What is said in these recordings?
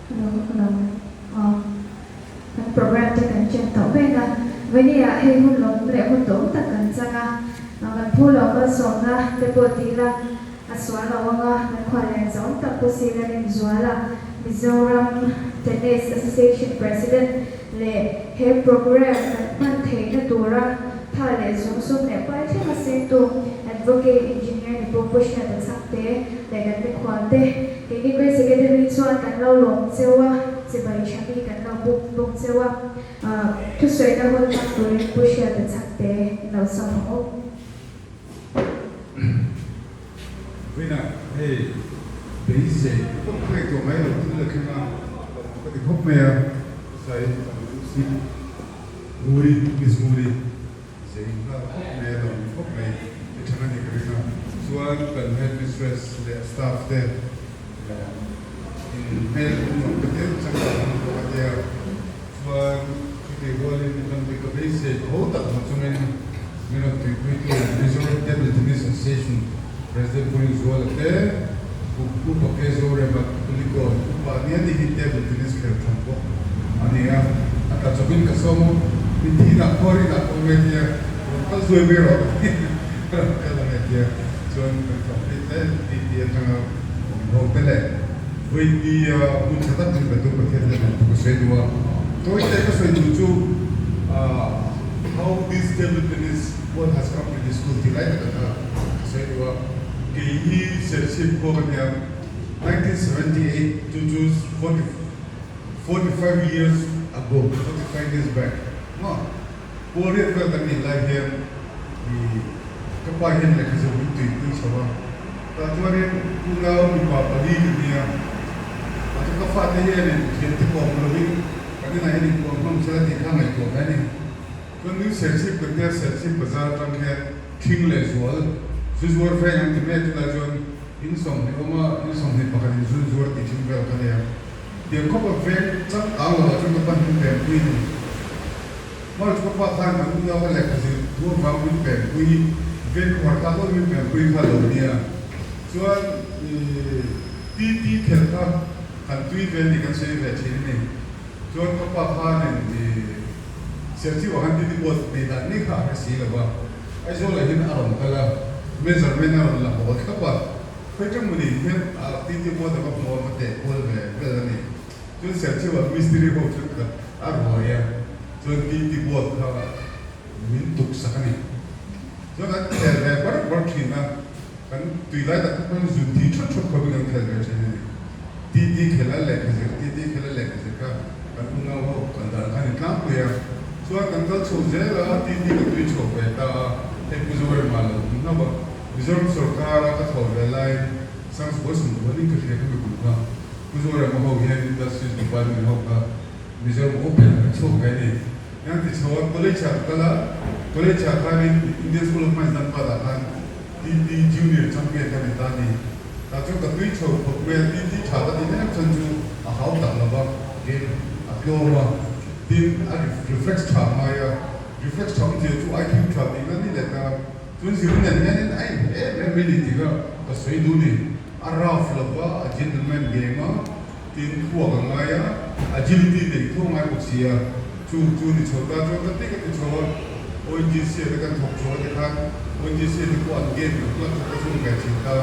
Hello, hello. Aw, kan program te kan chen tawh mek a, Vawini-ah hei hun lawm leh hun duhawm tak kan chang a, kan phu lo malsawmna te pawh ti ila a sual lo ang a, kan khual leh zahawm tak Pu Sila Rinzuala, Mizoram Tennis Association President leh he program kan hman theihna tura tha leh zung sum leh pai thlenga sengtu Advocate Engineer ni pawh Pu Hriata Chhangte leh kan mikhual te Keini Grace Academy chuan kan lo lawm cheu a, chibai tha mi kan lo buk bawk cheu a. Thusawiina hun hmang turin Pu Hriata Chhangte in lo sawm ang u. Vawiinah hei beisei tawp ka ngaihtuah mai lo thil a thleng a, ka ti khawp mai a, Sai si Nguri, Miss Nguri. Zei nghal khawp mai a lawm khawp mai i than a ni ka ring a, chuan kan head mistress leh staff te in hmel an nuam ka tir changkang hmang pawh a tia, chuan chutih rualin kan ti ka beisei ka ho tak hmu chungin min rawn tuipuitu Mizoram Table Tennis Association President Pu Rinzuala te, Pu Pu Pake Zorema Kulikawn upa nia ni hi table tennis khel tham bawk a ni a, a tla chawpin ka sawm a, min thinah khuar inah pawh nge tia rawn kal zuai mai rawh ka ti a, rawn kal ang e tia chuan kan tlawmphei te ti ti atanga awm ho te leh vawinia hmun tha tak min pe tu Pathian hian lawmthu ka sawi duh a, tawi te ka sawi duh chu how this table tennis ball has come to the school tih lai tak kha ka sawi duh a. Kei hi Serchhip khua ka nia, 1978 chu chu 45 years ago, 45 years back maw, Pualriat vel kan nih lai hian i ka pa hian lehkha zir min tuipui chho a, tah chuanin unau mipa pali ka nia, tah chuan ka fate hianin thiante kawm lovin kan inah hian inkuah hlawm sela tih kha ngaihtuah ve a ni. Chuan new Serchhip kan tia Serchhip bazar atang hian Thing leh zual, zu zuar veng an ti mai a, chulai chuan in 20 awm a, in 21 in zu zuar tih thin vel kha nia. Tiang khawpa veng changkang lo ah chuan ka pan min pempui a ni. Hmar chu ka pa khan kan unau ka lehkha zir tur vang min pempui, veng khawhar thlak deuh min pempui kha lo nia. Chuan TT khelh kha kan tui ve a ni, kan sawi ve thin a ni. Chuan ka pa khanin Serchhip ah khan TT board nei dan ngei kha a hre si lo va, Aizawl ah hian a rawn kal a, measurement a rawn la haw thlap a, khawi tang mawni hian TT board a va hmu a, va teh kual ve vel a ni. Chuan Serchhip ah mistiri ho chu khat a ruai a, chuan TT board kha min tuk sak a ni. Chuan an khel ve bar bar thin a, kan tui lai tak tak pawn zun thi thut thut khawpin kan khel ve thin a ni. TT khel a lehkha zir, TT khel a lehkha zir kha kan unau ho kal dan kha a ni tlangpui a. Chuan kan kal chho zel a, TT ka tui chho ve ta a, hei Pu Zoram ah lo awm hlauh a. Mizoram sorkar a ka thaw ve laiin Sangsbuai Sumbuanin ka hria kha mi kum kha Pu Zoram a ho hian Industries Department ho kha Mizoram Open an chhuak ve a ni. Yang ti chho a, college ah ka kal a, college ah khanin Indian School of Mines Dhanbad ah khan TT Junior champion ka ni ta a ni. Tah chuan ka tui chho khawp mai a, TT tha ka tih em chuan chu a hau tak lo va, game a tlawm a, tin a reflex tha ngai a, reflex tha awmzia chu IQ tha tihna ni leh ta, chuan zir nen hianin a inhmu em em mai ni tih kha ka sawi duh ni. A rough lo va, a gentleman game a. Tin khuak a ngai a, agility neih tho a ngai bawk si a, chu chu ni chho ta chuan ka ti ka ti chho a, ONGC ah te kan thawk chho a tikhan ONGC te pawh an game an club chu ka zung ve thin ta.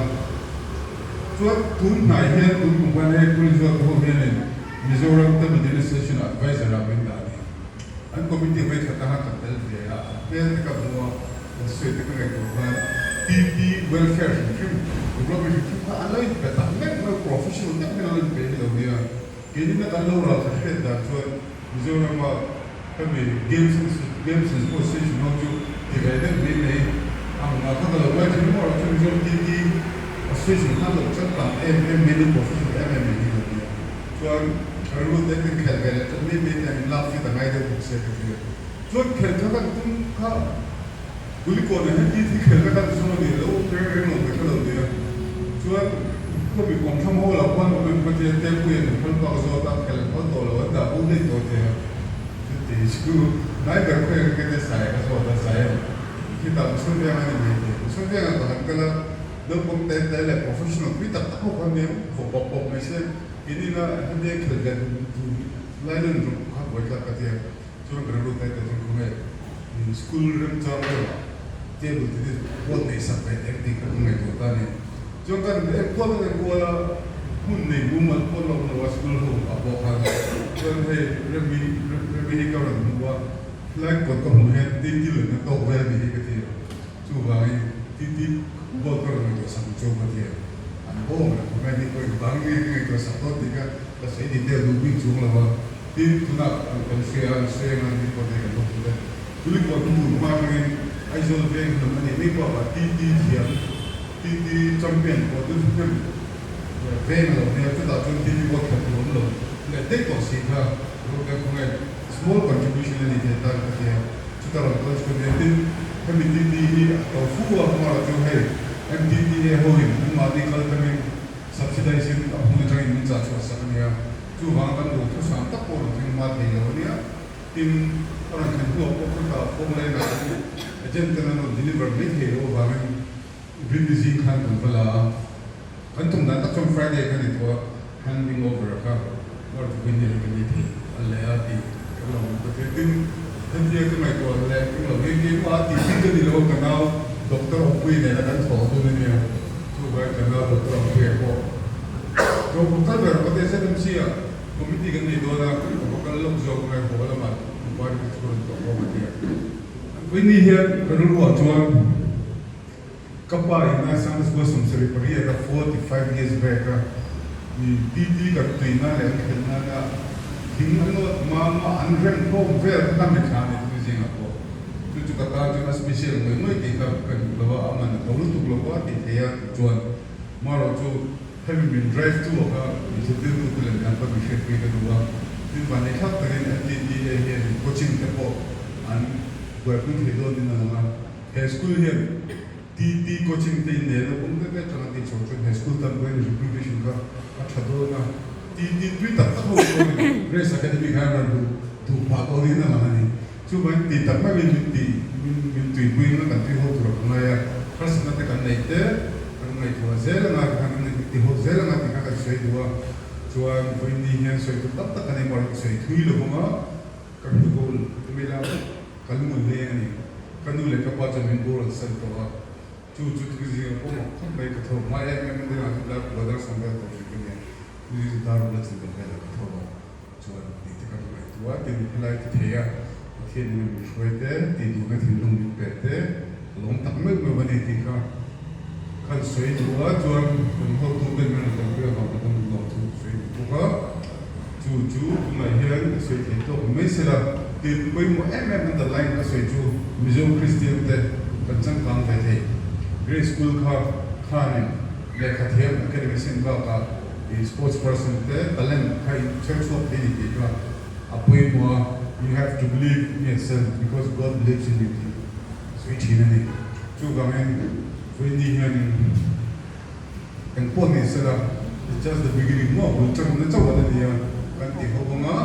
Chuan tun hnai hian tun kum khan hei Police Ruat ho hianin Mizoram Table Tennis Association Advisor ah min dah a ni. An committee vei khat anga kan tel ve a, an hmel te ka hmu a, Kan sawi te ka ngaihtuah khan TT welfare hrim hrim, development hrim hrim kha an lo inpe tak meuh meuh, professional tak hian an lo inpe hi lo nia. Keinin a kan lo ral khat hriat dan chuan Mizorama hemi games and games and sports station ho chu ti ve deuh mai mai ang a kha ka lo ngai thin maw chu Mizoram TT association khan lo changkang em em mai ni professional em em mai hi lo nia. Chuan rilru te kan khel ve leh tlat mai mai te an inlak fit a ngai deuh bawk sia ka hria. Chuan khel kha kan tum kha Kulikawn ah hian titi khelna kan zawng a ni lo reng reng lo mai kha lo nia. Chuan khawmi kawmthlam ho lah khuan awm em kha tia Tepui an phal bak zawt a khel an phal tawh lo an dah bo daih tawh tia. Chuti chu hnai ber khawi ang kete sai ka zawt a sai ang khitah Musul veng a ni mai thei. Musul vengah ka han kal a. Naupang te te leh professional pui tak tak ho kha nia vaw bawp bawp mai se keini na hetia khel ve duh duh lai lan rawh kha buai thlak ka tia. Chuan ka rilru te te chu khawnge school remchang deuh ah table tennis board neih sak ve eng tih kha ka ngaihtuah ta a ni. Chuan kan enkual kan enkual a, hmun nei mumal pawh an lo awm lo a school ho ah pawh khan. Chuan hei Remi Remi hi ka rawn hmu a, helai kawt ka hmuh hian TT leh na tawk vel a nih hi ka ti a. Chuvangin TT board ka rawn ngaihtuah sak ang chu ka ti a. An bawng reng khawp mai ni pawhin bang nge ka ngaihtuah sak dawn tih kha ka sawi detail duh bik chuang lo a. Tin, tunah kan hria a, hre ngan hi pawh nei kan awm tawh e. Kulikawn hmun hma atangin Aizawl veng hnam a nih mai bakah TT thiam, TT champion pawh chu hnem veng a lo nia, chutah chuan TT vote khat tur awm lo leh daih tawh si kha Rohte khawngaih small contribution a ni thei tan ka tia, chuta rawn kal chu ka nia. Tin, hemi TT hi a to fu a, hmarah chu hei MTTA hoin anmahni kal tangin subsidize in a hmun atangin min chah chhuah sak a nia. Chuvang kan duh thu sang tak pawh rawn thleng hma thei lo a nia. Tin, a rawn thlen hnuah pawh khawtah phone line ah kan agent ten an rawn deliver mai thei loh avangin Rinni zing khan kan va la a. Kan tum dan tak chuan Friday khan i thaw a, handing over kha war chu Rinni hi kan ni thei a leh a tih kan lo awm ta thei. Tin, hetiang ka ngaihtuah leh eng lo hi keimah a tih bik a ni lo a, ka nau Doctor Awmpuii nena kan thawh dun a nia. Chuvangin ka nau Doctor Awmpuia pawh Ro ka kal ber ka tia ZMC ah committee kan nei dawn a, ka va kal lawk zawk ngai haw lamah inquiry te chu ka rawn tawh bawk a tia. Vawiini hian ka rilruah chuan ka pa in a Sunday school 78 a 45 years back a mi PT kan tuina leh an khelh nana thing an awt mama an rem khawm vel kha ka mitthla a ni tumi zingah pawh. Chu chu ka tan chuan a special ngawih ngawih tih kha ka duh lo a, a man a to lutuk lo a tih theih a chuan marawh chu Hemi min drive tu ah kha min zirtir tu te leh midang kha min hriatpui ka duh a, tin vanei thlak takin MTTA hian coaching te pawh an buaipui thei dawn in a lang a, he school hian TT coaching te in nei a naupang te te atanga tih chho chuan he school tan pawhin reputation kha a tha dawn a, TT tui tak tak ho pawhin Grace Academy kha an rawn duh duh phah dawn in a lang a ni. Chuvangin ti tak meuhin min ti min tuipui anga kan tui ho tur a ka ngai a, harsatna te kan neih te kan ngaihtuah zel anga tikhan an ti ho zel anga tikhan kan sawi duh a, chuan vawiin ni hian sawi tur tak tak kan ei maw ka sawi thui lo vang a, ka hmu goal email a ka lungawn leng a ni, ka nu leh ka pa chuan min boral san tawh a, chu chu thil zing a pawimawh khawp mai ka tho hma em em a ni a, chulai brother Samuel tawh hrim ka nia, chu zing chu dar bula chin vel velah ka tho a. Chuan tih te kan ngaihtuah a, tin helai ti thei a, Pathian in a min hruai te, tih duhna thinlung min pek te, ka lawm tak meuh meuh a ni tih kha kan sawi duh a, chuan kan hotu ten min rawn tanpui avang kha kan lawm thu ka sawi duh bawk a, chu chu tunah hian ka sawi thei tawk mai sela, tin pawimawh em em underline ka sawi chu Mizo Kristian te kan changkang ve thei, Grade School kha khanin lehkha thiam academician bakah I sports person te talent kha i chher chhuak thei ni tih kha a pawimawh a, you have to believe in yourself because God believes in you tih sawi thin a ni. Chuvangin vawiini hianin eng pawh ni sela it's just the beginning maw bul chakna chauh a la ni a, kan ti ho bawng a,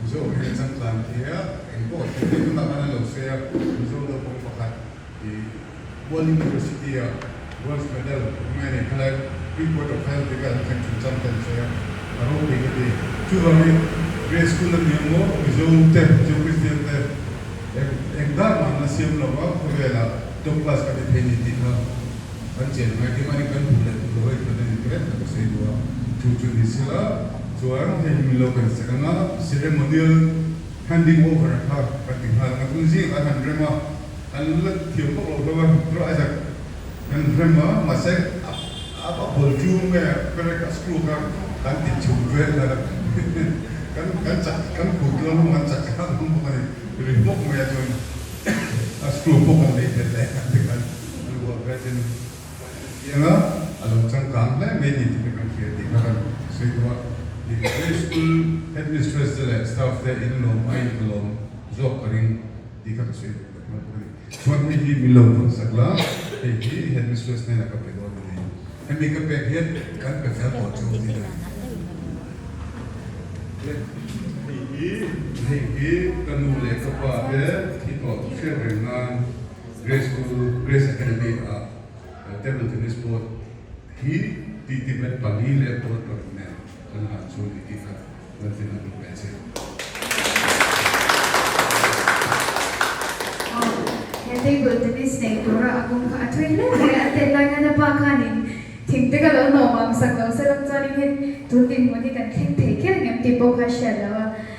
Mizo hian a changtlan thei a, eng pawh thei thei tunah khan a lo sawi a, Mizo naupang pakhat i World University a bronze medal ngai nei khalai pre-quarter final te kha an thlen chung chang te an sawi a, a ropui ka ti. Chuvangin Grace School a ni ang maw, Mizo te, Mizo Christian te eng eng dan mah an la siam lo va, khawvelah top class kan ni thei ni tih kha kan chen ngai ti mahni kan duh leh duh lo hei khan a ni ber ka sawi duh a, chu chu ni sela chuan hei hi min lo kan sek anga ceremonial handing over kha kan ti nghal ang a, tun zingah kan han rem a. An la thiam bawk lo hlauh a, rawh Isaac kan rem a, mahse a ball chu nge perek a screw kha kan ti chhum vel a, kan kan chak kan kut lam kan chak kha an awm bawk a ni, ri hmawk mai a chuan a screw pawh kan lei belh leh a ti khan an ruah vel ten chiang a, a lo changkang hle mai ni tih te kan hria tih kha kan sawi duh a, school headmistress te leh staff te in lawm a in lawm zawk ka ring. Tih kha ka sawi duh tak nghal bawk a ni. Chuan hei hi min lo vawn sak la, hei hi headmistress hnenah ka pe dawn a ni. Hemi ka pek hian kan pe fel tawh chu tih a ni. Hei hi hei hi ka nu leh ka pa te thi tawh hriat reng nan Grace School, Grace Academy ah table tennis board. hi TT bat pali leh ball paruk nen kan hlan chu a ni tih kha Laltin a duh ve che. Aw, he table tennis nei tura a kawng kha a thui hle mai a, a tet lai khan a pa khanin thing te ka lo nawm ang sak lo se lam chuanin hei tun dinhmun hi kan thleng thei kher ngem tih pawh kha a hriat loh a.